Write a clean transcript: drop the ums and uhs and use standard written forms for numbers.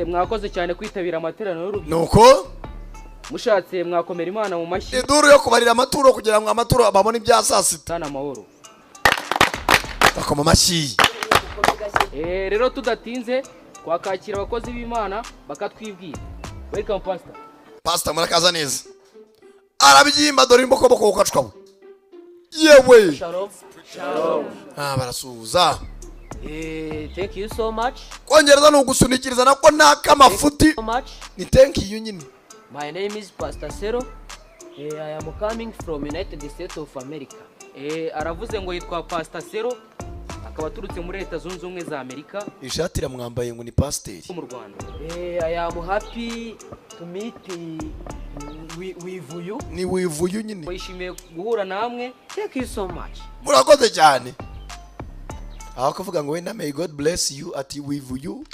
Mwakoze cyane kwitabira amateraniro y'urubyiruko. Nuko Mushatse mwakomera Imana mu mashyi. Iduru yo kubarira amaturo kugira ngo amaturo babone ibya saa sita. Sana amahoro. Bakoma amashyi. Rero tudatinze, twakakira abakozi b'Imana bakatwibwira. Welcome, pastor. Pastor, murakaza neza. Arabyimba, dore imbokoboko kacwabo yewe. Shalom. Ah, barasuhuza. Thank you so much. Kongereza ni ugusunikiriza nako nta kamafuti. So much. Ni thank you nyine. My name is Pastor Sero. I am coming from United States of America. Aravuze ngo yitwa Pastor Sero, akaba aturutse muri Leta Zunze Ubumwe za Amerika. Ishati iramwambaye, ngo ni pasiteri. Mu Rwanda. I am happy to meet with you. Ni wivuyu nyine. Yishimiye guhura namwe. Thank you so much. Murakoze cyane. Aho kuvuga ngo wenda "May God bless you", ati "With you".